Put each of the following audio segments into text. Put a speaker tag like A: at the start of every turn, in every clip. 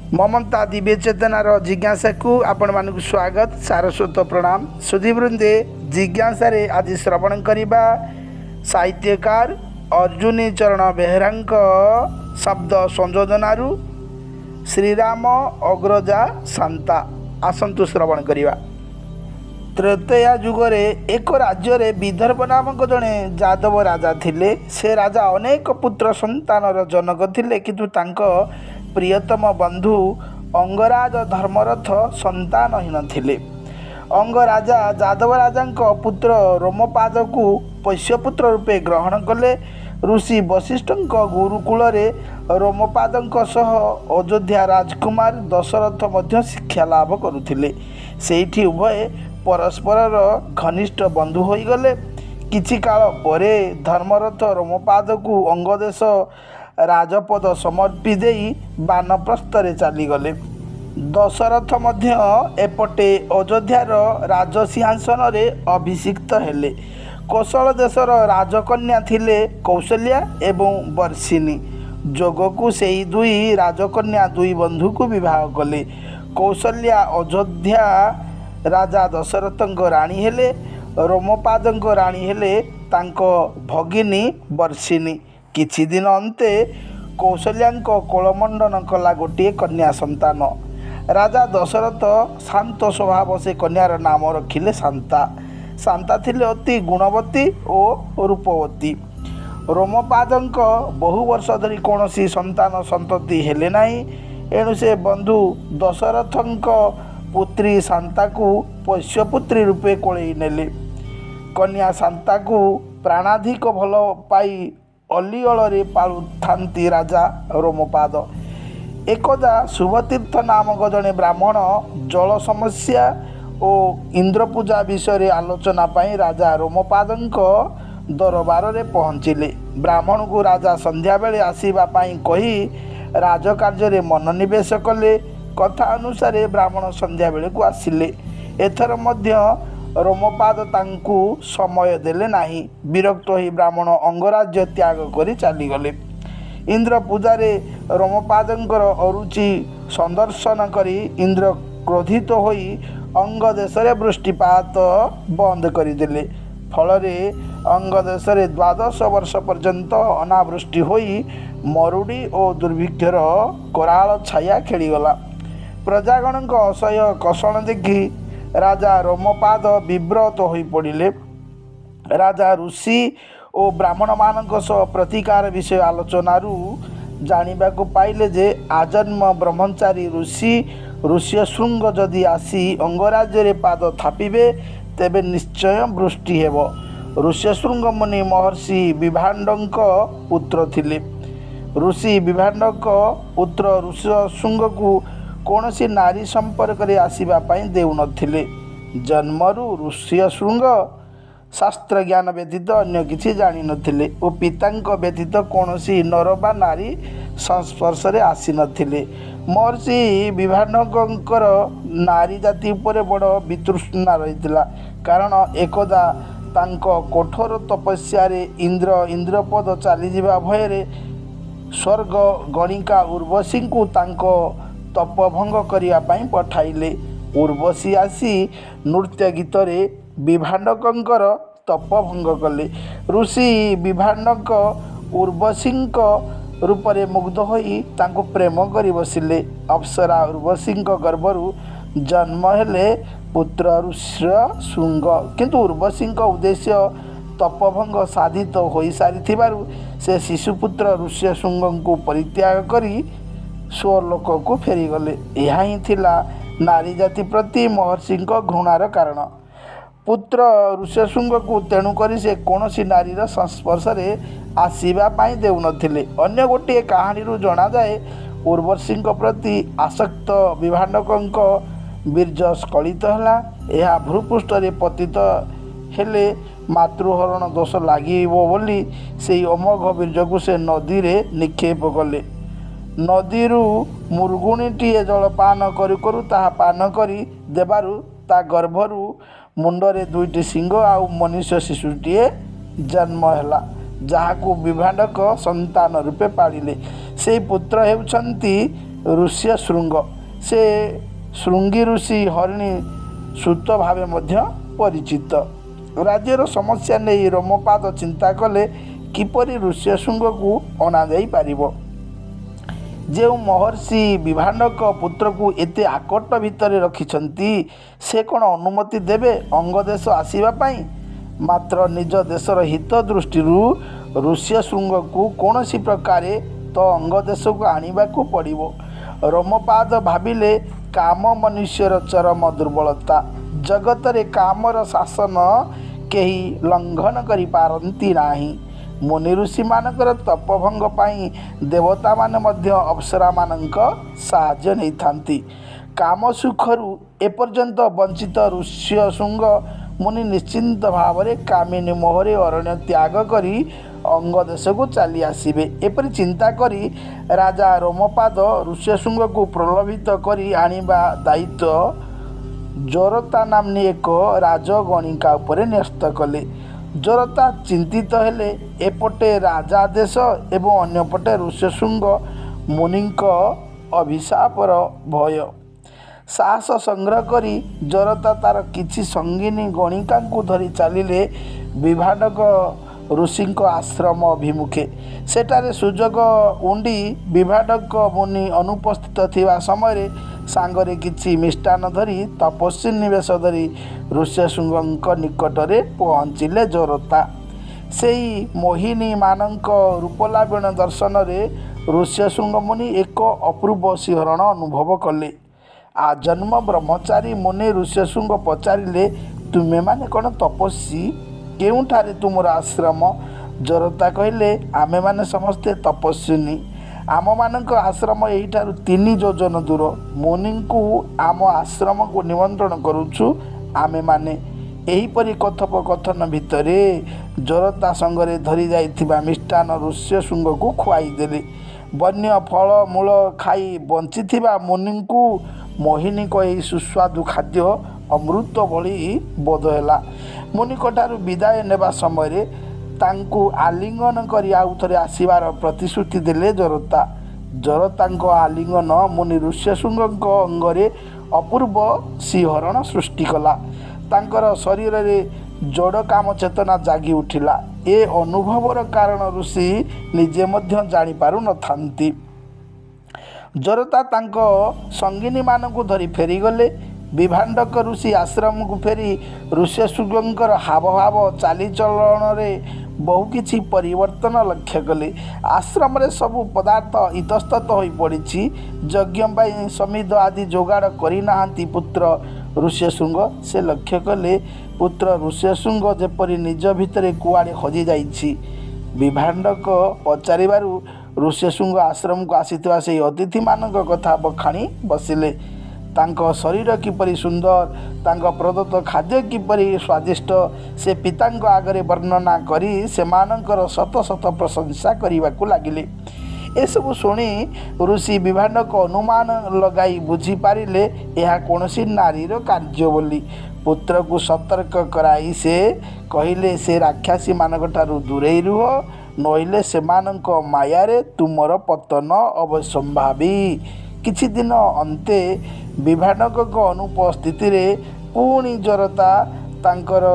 A: ମମତା ଦିବ୍ୟ ଚେତନାର ଜିଜ୍ଞାସାକୁ ଆପଣମାନଙ୍କୁ ସ୍ୱାଗତ, ସାରସ୍ୱତ ପ୍ରଣାମ। ସୁଧୀବୃନ୍ଦେ, ଜିଜ୍ଞାସାରେ ଆଜି ଶ୍ରବଣ କରିବା ସାହିତ୍ୟକାର ଅର୍ଜୁନୀ ଚରଣ ବେହେରାଙ୍କ ଶବ୍ଦ ସଂଯୋଜନାରୁ ଶ୍ରୀରାମ ଅଗ୍ରଜା ଶାନ୍ତା। ଆସନ୍ତୁ ଶ୍ରବଣ କରିବା। ତ୍ରେତୟା ଯୁଗରେ ଏକ ରାଜ୍ୟରେ ବିଦର୍ଭ ନାମକ ଜଣେ ଯାଦବ ରାଜା ଥିଲେ। ସେ ରାଜା ଅନେକ ପୁତ୍ର ସନ୍ତାନର ଜନକ ଥିଲେ, କିନ୍ତୁ ତାଙ୍କ ପ୍ରିୟତମ ବନ୍ଧୁ ଅଙ୍ଗରାଜ ଧର୍ମରଥ ସନ୍ତାନହୀନ ଥିଲେ। ଅଙ୍ଗରାଜା ଯାଦବ ରାଜାଙ୍କ ପୁତ୍ର ରୋମପାଦକୁ ପୋଷ୍ୟପୁତ୍ର ରୂପେ ଗ୍ରହଣ କଲେ। ଋଷି ବଶିଷ୍ଠଙ୍କ ଗୁରୁକୁଳରେ ରୋମପାଦଙ୍କ ସହ ଅଯୋଧ୍ୟା ରାଜକୁମାର ଦଶରଥ ମଧ୍ୟ ଶିକ୍ଷା ଲାଭ କରୁଥିଲେ। ସେଇଠି ଉଭୟେ ପରସ୍ପରର ଘନିଷ୍ଠ ବନ୍ଧୁ ହୋଇଗଲେ। କିଛି କାଳ ପରେ ଧର୍ମରଥ ରୋମପାଦକୁ ଅଙ୍ଗଦେଶ ରାଜପଦ ସମର୍ପି ଦେଇ ବାନପ୍ରସ୍ଥରେ ଚାଲିଗଲେ। ଦଶରଥ ମଧ୍ୟ ଏପଟେ ଅଯୋଧ୍ୟାର ରାଜସିଂହାସନରେ ଅଭିଷିକ୍ତ ହେଲେ। କୋଶଳ ଦେଶର ରାଜକନ୍ୟା ଥିଲେ କୌଶଲ୍ୟା ଏବଂ ବର୍ଷିନୀ। ଯୋଗକୁ ସେଇ ଦୁଇ ରାଜକନ୍ୟା ଦୁଇ ବନ୍ଧୁକୁ ବିବାହ କଲେ। କୌଶଲ୍ୟା ଅଯୋଧ୍ୟା ରାଜା ଦଶରଥଙ୍କ ରାଣୀ ହେଲେ। ରୋମପାଦଙ୍କ ରାଣୀ ହେଲେ ତାଙ୍କ ଭଗିନୀ ବର୍ଷିନୀ। କିଛି ଦିନ ଅନ୍ତେ କୌଶଲ୍ୟାଙ୍କ କୋଳମଣ୍ଡନ କଲା ଗୋଟିଏ କନ୍ୟା ସନ୍ତାନ। ରାଜା ଦଶରଥ ଶାନ୍ତ ସ୍ୱଭାବ ସେ କନ୍ୟାର ନାମ ରଖିଲେ ଶାନ୍ତା। ଶାନ୍ତା ଥିଲେ ଅତି ଗୁଣବତୀ ଓ ରୂପବତୀ। ରୋମପାଦଙ୍କ ବହୁ ବର୍ଷ ଧରି କୌଣସି ସନ୍ତାନ ସନ୍ତତି ହେଲେ ନାହିଁ। ଏଣୁ ସେ ବନ୍ଧୁ ଦଶରଥଙ୍କ ପୁତ୍ରୀ ଶାନ୍ତାକୁ ପୋଷ୍ୟପୁତ୍ରୀ ରୂପେ କୋଳେଇ ନେଲେ। କନ୍ୟା ଶାନ୍ତାକୁ ପ୍ରାଣାଧିକ ଭଲ ପାଇ ଅଲିଅଳରେ ପାଳୁଥାନ୍ତି ରାଜା ରୋମପାଦ। ଏକଦା ଶୁଭତୀର୍ଥ ନାମକ ଜଣେ ବ୍ରାହ୍ମଣ ଜଳ ସମସ୍ୟା ଓ ଇନ୍ଦ୍ରପୂଜା ବିଷୟରେ ଆଲୋଚନା ପାଇଁ ରାଜା ରୋମପାଦଙ୍କ ଦରବାରରେ ପହଞ୍ଚିଲେ। ବ୍ରାହ୍ମଣକୁ ରାଜା ସନ୍ଧ୍ୟାବେଳେ ଆସିବା ପାଇଁ କହି ରାଜକାର୍ଯ୍ୟରେ ମନୋନିବେଶ କଲେ। କଥା ଅନୁସାରେ ବ୍ରାହ୍ମଣ ସନ୍ଧ୍ୟାବେଳକୁ ଆସିଲେ। ଏଥର ମଧ୍ୟ ରୋମପାଦ ତାଙ୍କୁ ସମୟ ଦେଲେ ନାହିଁ। ବିରକ୍ତ ହୋଇ ବ୍ରାହ୍ମଣ ଅଙ୍ଗରାଜ୍ୟ ତ୍ୟାଗ କରି ଚାଲିଗଲେ। ଇନ୍ଦ୍ର ପୂଜାରେ ରୋମପାଦଙ୍କର ଅରୁଚି ସନ୍ଦର୍ଶନ କରି ଇନ୍ଦ୍ର କ୍ରୋଧିତ ହୋଇ ଅଙ୍ଗ ଦେଶରେ ବୃଷ୍ଟିପାତ ବନ୍ଦ କରିଦେଲେ। ଫଳରେ ଅଙ୍ଗ ଦେଶରେ 12 ବର୍ଷ ପର୍ଯ୍ୟନ୍ତ ଅନାବୃଷ୍ଟି ହୋଇ ମରୁଡ଼ି ଓ ଦୁର୍ଭିକ୍ଷର କରାଳ ଛାୟା ଖେଳିଗଲା। ପ୍ରଜାଗଣଙ୍କ ଅସହ୍ୟ କଷଣ ଦେଖି ରାଜା ରୋମପାଦ ବିବ୍ରତ ହୋଇପଡ଼ିଲେ। ରାଜା ଋଷି ଓ ବ୍ରାହ୍ମଣମାନଙ୍କ ସହ ପ୍ରତିକାର ବିଷୟ ଆଲୋଚନାରୁ ଜାଣିବାକୁ ପାଇଲେ ଯେ ଆଜନ୍ମ ବ୍ରହ୍ମଚାରୀ ଋଷି ଋଷ୍ୟଶୃଙ୍ଗ ଯଦି ଆସି ଅଙ୍ଗରାଜ୍ୟରେ ପାଦ ଥାପିବେ, ତେବେ ନିଶ୍ଚୟ ବୃଷ୍ଟି ହେବ। ଋଷ୍ୟଶୃଙ୍ଗ ମୁନି ମହର୍ଷି ବିଭାଣ୍ଡଙ୍କ ପୁତ୍ର ଥିଲେ। ଋଷି ବିଭାଣ୍ଡଙ୍କ ପୁତ୍ର ଋଷ୍ୟଶୃଙ୍ଗକୁ କୌଣସି ନାରୀ ସମ୍ପର୍କରେ ଆସିବା ପାଇଁ ଦେଉନଥିଲେ। ଜନ୍ମରୁ ଋଷ୍ୟଶୃଙ୍ଗ ଶାସ୍ତ୍ର ଜ୍ଞାନ ବ୍ୟତୀତ ଅନ୍ୟ କିଛି ଜାଣିନଥିଲେ ଓ ପିତାଙ୍କ ବ୍ୟତୀତ କୌଣସି ନର ବା ନାରୀ ସଂସ୍ପର୍ଶରେ ଆସିନଥିଲେ। ମହର୍ଷି ବିଭାଣ୍ଡକଙ୍କର ନାରୀ ଜାତି ଉପରେ ବଡ଼ ବିତୃଷ୍ଣା ରହିଥିଲା, କାରଣ ଏକଦା ତାଙ୍କ କଠୋର ତପସ୍ୟାରେ ଇନ୍ଦ୍ର ଇନ୍ଦ୍ରପଦ ଚାଲିଯିବା ଭୟରେ ସ୍ୱର୍ଗ ଗଣିକା ଉର୍ବଶୀଙ୍କୁ ତାଙ୍କ ତପଭଙ୍ଗ କରିବା ପାଇଁ ପଠାଇଲେ। ଉର୍ବଶୀ ଆସି ନୃତ୍ୟ ଗୀତରେ ବିଭାଣ୍ଡକଙ୍କର ତପଭଙ୍ଗ କଲେ। ଋଷି ବିଭାଣ୍ଡକ ଉର୍ବଶୀଙ୍କ ରୂପରେ ମୁଗ୍ଧ ହୋଇ ତାଙ୍କୁ ପ୍ରେମ କରି ବସିଲେ। ଅପ୍ସରା ଉର୍ବଶୀଙ୍କ ଗର୍ଭରୁ ଜନ୍ମ ହେଲେ ପୁତ୍ର ଋଷ୍ୟଶୃଙ୍ଗ। କିନ୍ତୁ ଉର୍ବଶୀଙ୍କ ଉଦ୍ଦେଶ୍ୟ ତପଭଙ୍ଗ ସାଧିତ ହୋଇସାରିଥିବାରୁ ସେ ଶିଶୁପୁତ୍ର ଋଷ୍ୟଶୃଙ୍ଗଙ୍କୁ ପରିତ୍ୟାଗ କରି ସ୍ୱଲୋକକୁ ଫେରିଗଲେ। ଏହା ହିଁ ଥିଲା ନାରୀ ଜାତି ପ୍ରତି ମହର୍ଷିଙ୍କ ଘୃଣାର କାରଣ। ପୁତ୍ର ଋଷ୍ୟଶୃଙ୍ଗକୁ ତେଣୁକରି ସେ କୌଣସି ନାରୀର ସଂସ୍ପର୍ଶରେ ଆସିବା ପାଇଁ ଦେଉନଥିଲେ। ଅନ୍ୟ ଗୋଟିଏ କାହାଣୀରୁ ଜଣାଯାଏ, ଉର୍ବଶୀଙ୍କ ପ୍ରତି ଆସକ୍ତ ବିଭାଣ୍ଡକଙ୍କ ବୀର୍ଯ୍ୟ ସ୍ଖଳିତ ହେଲା। ଏହା ଭୂପୃଷ୍ଠରେ ପତିତ ହେଲେ ମାତୃହରଣ ଦୋଷ ଲାଗିବ ବୋଲି ସେହି ଅମୋଘ ବୀର୍ଯ୍ୟକୁ ସେ ନଦୀରେ ନିକ୍ଷେପ କଲେ। ନଦୀରୁ ମୃଗୁଣୀଟିଏ ଜଳପାନ କରୁ କରୁ ତାହା ପାନ କରି ଦେବାରୁ ତା ଗର୍ଭରୁ ମୁଣ୍ଡରେ ଦୁଇଟି ଶିଙ୍ଗ ଆଉ ମନୁଷ୍ୟ ଶିଶୁଟିଏ ଜନ୍ମ ହେଲା, ଯାହାକୁ ବିଭାଣ୍ଡକ ସନ୍ତାନ ରୂପେ ପାଳିଲେ। ସେହି ପୁତ୍ର ହେଉଛନ୍ତି ଋଷ୍ୟଶୃଙ୍ଗ। ସେ ଶୃଙ୍ଗୀ ଋଷି ହରିଣୀ ସୁତ ଭାବେ ମଧ୍ୟ ପରିଚିତ। ରାଜ୍ୟର ସମସ୍ୟା ନେଇ ରୋମପାଦ ଚିନ୍ତା କଲେ, କିପରି ଋଷ୍ୟଶୃଙ୍ଗକୁ ଅଣାଯାଇପାରିବ। ଯେଉଁ ମହର୍ଷି ବିଭାଣ୍ଡକ ପୁତ୍ରକୁ ଏତେ ଆକଟ ଭିତରେ ରଖିଛନ୍ତି, ସେ କ'ଣ ଅନୁମତି ଦେବେ ଅଙ୍ଗଦେଶ ଆସିବା ପାଇଁ? ମାତ୍ର ନିଜ ଦେଶର ହିତ ଦୃଷ୍ଟିରୁ ଋଷ୍ୟଶୃଙ୍ଗକୁ କୌଣସି ପ୍ରକାରେ ତ ଅଙ୍ଗଦେଶକୁ ଆଣିବାକୁ ପଡ଼ିବ। ରୋମପାଦ ଭାବିଲେ, କାମ ମନୁଷ୍ୟର ଚରମ ଦୁର୍ବଳତା। ଜଗତରେ କାମର ଶାସନ କେହି ଲଙ୍ଘନ କରିପାରନ୍ତି ନାହିଁ। ମୁନି ଋଷିମାନଙ୍କର ତପଭଙ୍ଗ ପାଇଁ ଦେବତାମାନେ ମଧ୍ୟ ଅପ୍ସରାମାନଙ୍କ ସାହାଯ୍ୟ ନେଇଥାନ୍ତି। କାମ ସୁଖରୁ ଏପର୍ଯ୍ୟନ୍ତ ବଞ୍ଚିତ ଋଷ୍ୟଶୃଙ୍ଗ ମୁନି ନିଶ୍ଚିନ୍ତ ଭାବରେ କାମିନୀ ମୋହରେ ଅରଣ୍ୟ ତ୍ୟାଗ କରି ଅଙ୍ଗଦେଶକୁ ଚାଲି ଆସିବେ। ଏପରି ଚିନ୍ତା କରି ରାଜା ରୋମପାଦ ଋଷ୍ୟଶୃଙ୍ଗକୁ ପ୍ରଲୋଭିତ କରି ଆଣିବା ଦାୟିତ୍ୱ ଜରତା ନାମ୍ନୀ ଏକ ରାଜଗଣିକା ଉପରେ ନ୍ୟସ୍ତ କଲେ। ଜରତା ଚିନ୍ତିତ ହେଲେ। ଏପଟେ ରାଜାଦେଶ ଏବଂ ଅନ୍ୟପଟେ ଋଷ୍ୟଶୃଙ୍ଗ ମୁନିଙ୍କ ଅଭିଶାପର ଭୟ। ସାହସ ସଂଗ୍ରହ କରି ଜରତା ତାର କିଛି ସଙ୍ଗିନୀ ଗଣିକାଙ୍କୁ ଧରି ଚାଲିଲେ ବିଭାଣ୍ଡକ ଋଷିଙ୍କ ଆଶ୍ରମ ଅଭିମୁଖେ। ସେଠାରେ ସୁଯୋଗ ଉଣ୍ଡି ବିଭାଣ୍ଡକ ମୁନି ଅନୁପସ୍ଥିତ ଥିବା ସମୟରେ ସାଙ୍ଗରେ କିଛି ମିଷ୍ଟାନ୍ନ ଧରି ତପସ୍ୱିନୀ ବେଶ ଧରି ଋଷ୍ୟଶୃଙ୍ଗଙ୍କ ନିକଟରେ ପହଞ୍ଚିଲେ ଜରତା। ସେଇ ମୋହିନୀମାନଙ୍କ ରୂପଲାବଣ୍ୟ ଦର୍ଶନରେ ଋଷ୍ୟଶୃଙ୍ଗ ମୁନି ଏକ ଅପୂର୍ବ ଶିହରଣ ଅନୁଭବ କଲେ। ଆଜନ୍ମ ବ୍ରହ୍ମଚାରୀ ମୁନି ଋଷ୍ୟଶୃଙ୍ଗ ପଚାରିଲେ, ତୁମେମାନେ କ'ଣ ତପସ୍ୱୀ? କେଉଁଠାରେ ତୁମର ଆଶ୍ରମ? ଜରତା କହିଲେ, ଆମେମାନେ ସମସ୍ତେ ତପସ୍ୱିନୀ। ଆମମାନଙ୍କ ଆଶ୍ରମ ଏହିଠାରୁ 3 ଯୋଜନ ଦୂର। ମୁନିଙ୍କୁ ଆମ ଆଶ୍ରମକୁ ନିମନ୍ତ୍ରଣ କରୁଛୁ ଆମେମାନେ। ଏହିପରି କଥୋପକଥନ ଭିତରେ ଜରତା ସଙ୍ଗରେ ଧରି ଯାଇଥିବା ମିଷ୍ଟାନ୍ନ ଋଷ୍ୟଶୃଙ୍ଗକୁ ଖୁଆଇଦେଲେ। ବନ୍ୟ ଫଳ ମୂଳ ଖାଇ ବଞ୍ଚିଥିବା ମୁନିଙ୍କୁ ମୋହିନୀଙ୍କ ଏହି ସୁସ୍ୱାଦୁ ଖାଦ୍ୟ ଅମୃତ ଭଳି ବୋଧ ହେଲା। ମୁନିଙ୍କଠାରୁ ବିଦାୟ ନେବା ସମୟରେ ତାଙ୍କୁ ଆଲିଙ୍ଗନ କରି ଆଉଥରେ ଆସିବାର ପ୍ରତିଶ୍ରୁତି ଦେଲେ ଜରତା। ଜରତାଙ୍କ ଆଲିଙ୍ଗନ ମୁନି ଋଷ୍ୟଶୃଙ୍ଗଙ୍କ ଅଙ୍ଗରେ ଅପୂର୍ବ ଶିହରଣ ସୃଷ୍ଟି କଲା। ତାଙ୍କର ଶରୀରରେ ଜଡ଼ କାମ ଚେତନା ଜାଗି ଉଠିଲା। ଏ ଅନୁଭବର କାରଣ ଋଷି ନିଜେ ମଧ୍ୟ ଜାଣିପାରୁନଥାନ୍ତି। ଜରତା ତାଙ୍କ ସଙ୍ଗିନୀମାନଙ୍କୁ ଧରି ଫେରିଗଲେ। ବିଭାଣ୍ଡକ ଋଷି ଆଶ୍ରମକୁ ଫେରି ଋଷ୍ୟଶୃଙ୍ଗଙ୍କର ହାବଭାବ, ଚାଲିଚଳନରେ ବହୁ କିଛି ପରିବର୍ତ୍ତନ ଲକ୍ଷ୍ୟ କଲେ। ଆଶ୍ରମରେ ସବୁ ପଦାର୍ଥ ଇତସ୍ତତ ହୋଇପଡ଼ିଛି। ଯଜ୍ଞ ପାଇଁ ସମିଧ ଆଦି ଯୋଗାଡ଼ କରିନାହାନ୍ତି ପୁତ୍ର ଋଷ୍ୟଶୃଙ୍ଗ। ସେ ଲକ୍ଷ୍ୟ କଲେ, ପୁତ୍ର ଋଷ୍ୟଶୃଙ୍ଗ ଯେପରି ନିଜ ଭିତରେ କୁଆଡ଼େ ହଜିଯାଇଛି। ବିଭାଣ୍ଡକ ପଚାରିବାରୁ ଋଷ୍ୟଶୃଙ୍ଗ ଆଶ୍ରମକୁ ଆସିଥିବା ସେହି ଅତିଥିମାନଙ୍କ କଥା ବଖାଣି ବସିଲେ। ତାଙ୍କ ଶରୀର କିପରି ସୁନ୍ଦର, ତାଙ୍କ ପ୍ରଦତ୍ତ ଖାଦ୍ୟ କିପରି ସ୍ୱାଦିଷ୍ଟ, ସେ ପିତାଙ୍କ ଆଗରେ ବର୍ଣ୍ଣନା କରି ସେମାନଙ୍କର ଶତ ଶତ ପ୍ରଶଂସା କରିବାକୁ ଲାଗିଲେ। ଏସବୁ ଶୁଣି ଋଷି ବିଭାଣ୍ଡକ ଅନୁମାନ ଲଗାଇ ବୁଝିପାରିଲେ, ଏହା କୌଣସି ନାରୀର କାର୍ଯ୍ୟ ବୋଲି। ପୁତ୍ରକୁ ସତର୍କ କରାଇ ସେ କହିଲେ, ସେ ରାକ୍ଷସୀମାନଙ୍କ ଠାରୁ ଦୂରେଇ ରୁହ, ନଇଲେ ସେମାନଙ୍କ ମାୟାରେ ତୁମର ପତନ ଅବଶ୍ୟମ୍ଭାବୀ। କିଛି ଦିନ ଅନ୍ତେ ବିଭାଣ୍ଡକଙ୍କ ଅନୁପସ୍ଥିତିରେ ପୁଣି ଜରତା ତାଙ୍କର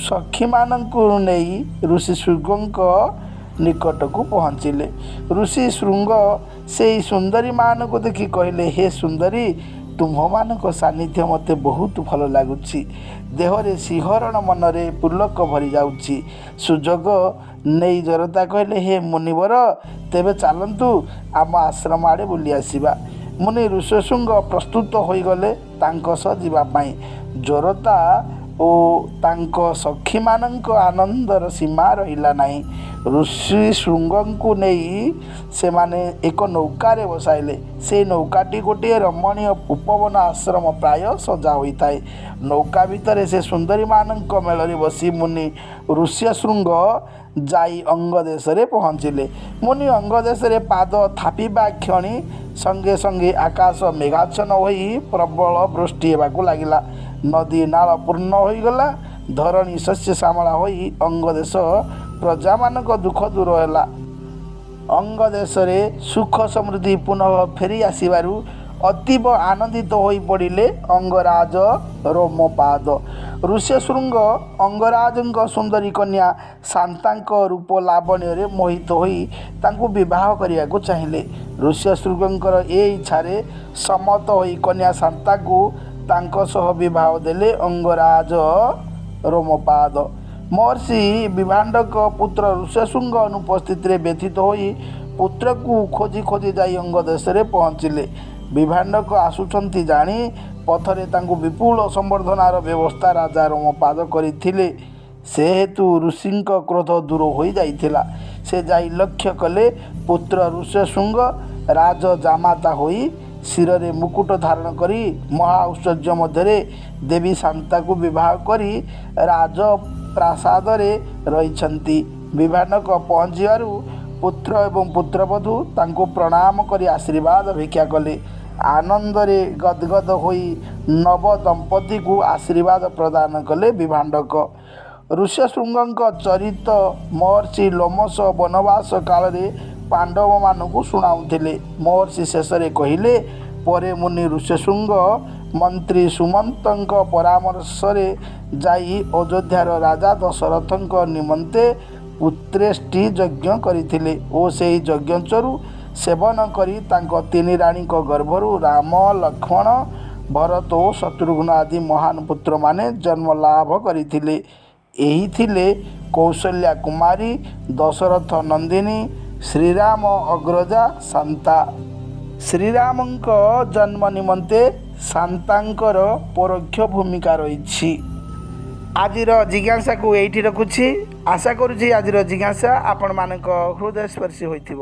A: ସଖୀମାନଙ୍କୁ ନେଇ ଋଷି ଶୃଙ୍ଗଙ୍କ ନିକଟକୁ ପହଞ୍ଚିଲେ। ଋଷି ଶୃଙ୍ଗ ସେଇ ସୁନ୍ଦରୀମାନଙ୍କୁ ଦେଖି କହିଲେ, ହେ ସୁନ୍ଦରୀ, ତୁମ୍ଭମାନଙ୍କ ସାନ୍ନିଧ୍ୟ ମୋତେ ବହୁତ ଭଲ ଲାଗୁଛି। ଦେହରେ ଶିହରଣ, ମନରେ ପୁଲକ ଭରି ଯାଉଛି। ସୁଯୋଗ ନେଇ ଜରତା କହିଲେ, ହେ ମୁନିବର, ତେବେ ଚାଲନ୍ତୁ ଆମ ଆଶ୍ରମ ଆଡ଼େ ବୁଲି ଆସିବା। ମୁନି ଋଷ୍ୟଶୃଙ୍ଗ ପ୍ରସ୍ତୁତ ହୋଇଗଲେ ତାଙ୍କ ସହ ଯିବା ପାଇଁ। ଜରତା ଓ ତାଙ୍କ ସଖୀମାନଙ୍କ ଆନନ୍ଦର ସୀମା ରହିଲା ନାହିଁ। ଋଷି ଶୃଙ୍ଗଙ୍କୁ ନେଇ ସେମାନେ ଏକ ନୌକାରେ ବସାଇଲେ। ସେଇ ନୌକାଟି ଗୋଟିଏ ରମଣୀୟ ଉପବନ ଆଶ୍ରମ ପ୍ରାୟ ସଜା ହୋଇଥାଏ। ନୌକା ଭିତରେ ସେ ସୁନ୍ଦରୀମାନଙ୍କ ମେଳରେ ବସି ମୁନି ଋଷ୍ୟଶୃଙ୍ଗ ଯାଇ ଅଙ୍ଗଦେଶରେ ପହଞ୍ଚିଲେ। ମୁନି ଅଙ୍ଗଦେଶରେ ପାଦ ଥାପିବା କ୍ଷଣି ସଙ୍ଗେ ସଙ୍ଗେ ଆକାଶ ମେଘାଚ୍ଛନ୍ନ ହୋଇ ପ୍ରବଳ ବୃଷ୍ଟି ହେବାକୁ ଲାଗିଲା। ନଦୀ ନାଳ ପୂର୍ଣ୍ଣ ହୋଇଗଲା। ଧରଣୀ ଶସ୍ୟ ଶ୍ୟାମଳା ହୋଇ ଅଙ୍ଗଦେଶ ପ୍ରଜାମାନଙ୍କ ଦୁଃଖ ଦୂର ହେଲା। ଅଙ୍ଗ ଦେଶରେ ସୁଖ ସମୃଦ୍ଧି ପୁନଃ ଫେରି ଆସିବାରୁ ଅତୀବ ଆନନ୍ଦିତ ହୋଇପଡ଼ିଲେ ଅଙ୍ଗରାଜ ରୋମପାଦ। ଋଷ୍ୟଶୃଙ୍ଗ ଅଙ୍ଗରାଜଙ୍କ ସୁନ୍ଦରୀ କନ୍ୟା ଶାନ୍ତାଙ୍କ ରୂପ ଲାବଣ୍ୟରେ ମୋହିତ ହୋଇ ତାଙ୍କୁ ବିବାହ କରିବାକୁ ଚାହିଁଲେ। ଋଷ୍ୟଶୃଙ୍ଗଙ୍କର ଏ ଇଚ୍ଛାରେ ସମ୍ମତ ହୋଇ କନ୍ୟା ଶାନ୍ତାଙ୍କୁ ତାଙ୍କ ସହ ବିବାହ ଦେଲେ ଅଙ୍ଗରାଜ ରୋମପାଦ। ମହର୍ଷି ବିଭାଣ୍ଡକ ପୁତ୍ର ଋଷ୍ୟଶୃଙ୍ଗ ଅନୁପସ୍ଥିତିରେ ବ୍ୟଥିତ ହୋଇ ପୁତ୍ରକୁ ଖୋଜି ଖୋଜି ଯାଇ ଅଙ୍ଗ ଦେଶରେ ପହଞ୍ଚିଲେ। ବିଭାଣ୍ଡକ ଆସୁଛନ୍ତି ଜାଣି ପଥରେ ତାଙ୍କୁ ବିପୁଳ ସମ୍ବର୍ଦ୍ଧନାର ବ୍ୟବସ୍ଥା ରାଜା ରୋମପାଦ କରିଥିଲେ। ସେ ହେତୁ ଋଷିଙ୍କ କ୍ରୋଧ ଦୂର ହୋଇଯାଇଥିଲା। ସେ ଯାଇ ଲକ୍ଷ୍ୟ କଲେ, ପୁତ୍ର ଋଷ୍ୟଶୃଙ୍ଗ ରାଜଜାମାତା ହୋଇ ଶିରରେ ମୁକୁଟ ଧାରଣ କରି ମହା ଐଶ୍ୱର୍ଯ୍ୟ ମଧ୍ୟରେ ଦେବୀ ଶାନ୍ତାକୁ ବିବାହ କରି ରାଜପ୍ରାସାଦରେ ରହିଛନ୍ତି। ବିଭାଣ୍ଡକ ପହଞ୍ଚିବାରୁ ପୁତ୍ର ଏବଂ ପୁତ୍ରବଧୂ ତାଙ୍କୁ ପ୍ରଣାମ କରି ଆଶୀର୍ବାଦ ଭିକ୍ଷା କଲେ। ଆନନ୍ଦରେ ଗଦ୍ଗଦ୍ ହୋଇ ନବଦମ୍ପତିଙ୍କୁ ଆଶୀର୍ବାଦ ପ୍ରଦାନ କଲେ ବିଭାଣ୍ଡକ। ଋଷ୍ୟଶୃଙ୍ଗଙ୍କ ଚରିତ ମହର୍ଷି ଲୋମଶ ବନବାସ କାଳରେ ପାଣ୍ଡବମାନଙ୍କୁ ଶୁଣାଉଥିଲେ। ମହର୍ଷି ଶେଷରେ କହିଲେ, ପରେ ମୁନି ଋଷ୍ୟଶୃଙ୍ଗ ମନ୍ତ୍ରୀ ସୁମନ୍ତଙ୍କ ପରାମର୍ଶରେ ଯାଇ ଅଯୋଧ୍ୟାର ରାଜା ଦଶରଥଙ୍କ ନିମନ୍ତେ ପୁତ୍ରେଷ୍ଟି ଯଜ୍ଞ କରିଥିଲେ ଓ ସେହି ଯଜ୍ଞଚରୁ ସେବନ କରି ତାଙ୍କ ତିନି ରାଣୀଙ୍କ ଗର୍ଭରୁ ରାମ, ଲକ୍ଷ୍ମଣ, ଭରତ ଓ ଶତ୍ରୁଘ୍ନ ଆଦି ମହାନ ପୁତ୍ରମାନେ ଜନ୍ମ ଲାଭ କରିଥିଲେ। ଏହି ଥିଲେ କୌଶଲ୍ୟା କୁମାରୀ, ଦଶରଥ ନନ୍ଦିନୀ, ଶ୍ରୀରାମ ଅଗ୍ରଜା ଶାନ୍ତା। ଶ୍ରୀରାମଙ୍କ ଜନ୍ମ ନିମନ୍ତେ ଶାନ୍ତାଙ୍କର ପରୋକ୍ଷ ଭୂମିକା ରହିଛି। ଆଜିର ଜିଜ୍ଞାସାକୁ ଏଇଠି ରଖୁଛି। ଆଶା କରୁଛି ଆଜିର ଜିଜ୍ଞାସା ଆପଣମାନଙ୍କ ହୃଦୟସ୍ପର୍ଶୀ ହୋଇଥିବ।